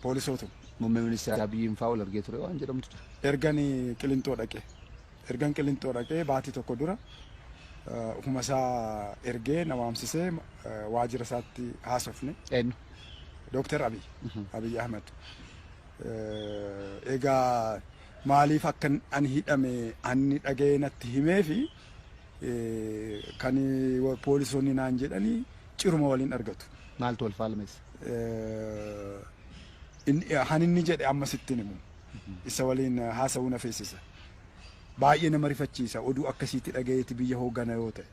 Poolisootu. Muummee ministeera Abiyyiin fa'aa wal argee ture waan jedhamtu jira. Ergan Qilintoo dhaqee. Ergan Qilintoo dhaqee baatii tokko dura ofuma isaa ergee na waamsisee waajjira isaatti haasofne. Eenyu? Dooktar Abiy. Abiy Ahmed. Egaa maaliif akka ani hidhame anni dhaga'ee natti himee fi kan poolisoonni naan jedhanii ciruma waliin argatu. Maaltu wal faalmeessa? Han inni jedhe amma sittin himu. Isa waliin haasa'uu na feesisa. Baay'ee nama rifachiisa oduu akkasiitti dhaga'eeti biyya hooggana yoo ta'e.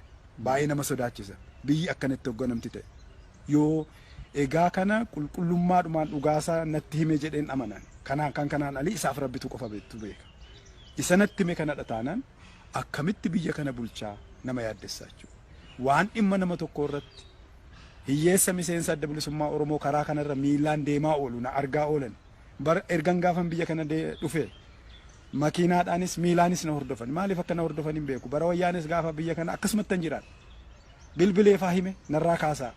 Baay'ee nama sodaachisa. Biyyi akkanatti hoogganamti ta'e. Yoo egaa kana qulqullummaadhumaan dhugaasaa natti hime jedheen amanan. Kanaan kan kanaan alii isaaf rabbitu qofa beektu beeka. Isa natti hime kanadha taanaan akkamitti biyya kana bulchaa nama yaaddessaa jechuudha. Waan dhimma nama tokko irratti hiyyeessa miseensa Adda Bilisummaa Oromoo karaa kanarra miilaan deemaa oolu na argaa oolan. Bar ergan gaafan biyya kana dhufe makiinaadhaanis miilaanis na hordofan. Maaliif akka na hordofan hin beeku. Bara wayyaanis gaafa biyya kana akkasumatti hin jiraan. Bilbilee faa hime narraa kaasaa.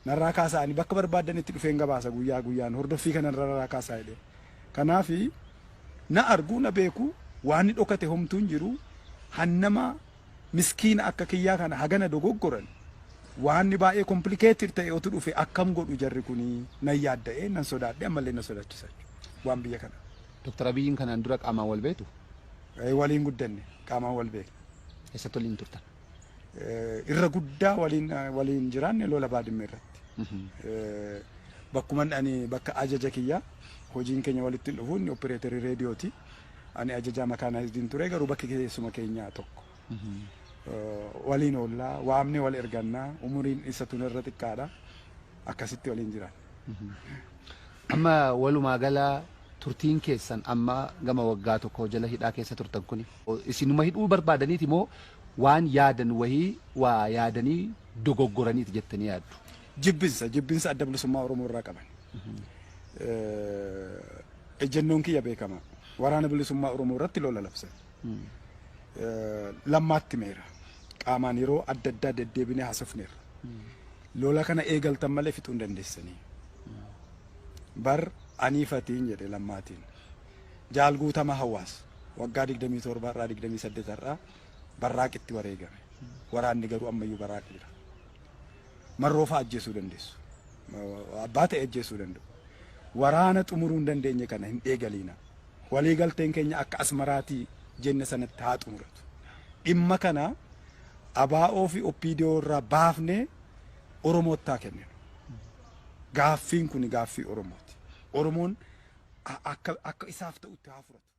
Narraa kaasaa ani bakka barbaadanitti dhufeen gabaasa guyyaa guyyaan hordoffii kana narraa kaasaa jedhee. Kanaafi na argu na beeku waan dhokate homtuu hin jiru hannama miskiina akka kiyyaa kana hagana dogoggoran waan baay'ee complicated ta'e otu dhufe akkam godhu jarri kuni nan yaadda'ee nan sodaadhe ammallee na sodaachisa waan biyya kana. Dooktar Abiyyiin kanaan dura qaamaan wal beektu? Waliin guddanne qaamaan wal beekna. Eessatti waliin turtan? Irra guddaa waliin jiraanne lola Baadimmee irratti. Bakkuma ani bakka ajaja kiyyaa hojiin keenya walitti hin dhufu inni opereetarii reediyooti. Ani ajajaa makaanaayizdiin ture garuu bakki keessuma keenyaa tokko. Waliin oollaa waamne wal ergannaa umuriin isa tun irra xiqqaadha akkasitti waliin jiraan. Amma walumaa gala turtiin keessan amma gama waggaa tokko jala hidhaa keessa turtan kuni isinuma hidhuu barbaadaniiti moo waan yaadan wahii waa yaadanii dogoggoraniiti jettanii yaaddu? Jibbinsa Adda Bilisummaa Oromoo irraa qaban. Ejjennoon kiyya beekama. Waraana Bilisummaa Oromoo irratti lola labsan. Lammaatti meera. Qaamaan yeroo adda addaa deddeebinee haasofneerra. Lola kana eegaltan malee fixuu hin dandeessanii. Bar aniifatiin jedhe lammaatiin. Jaal Guutama Hawaas waggaa 27 irraa 28 irraa barraaqitti wareegame. Waraanni garuu ammayyuu barraaqi jira. Marroofaa ajjeesuu dandeessu. Abbaa ta'e ajjeesuu danda'u. Waraana xumuruu hin dandeenye kana hin eegaliina. Waliigalteen keenya akka Asmaraatii jenne sanatti haa xumuratu. Dhimma kana ABO fi OPDO irraa baafnee Oromootti haa kenninu. Gaaffiin kun gaaffii Oromooti. Oromoon akka isaaf ta'utti haa fudhatu.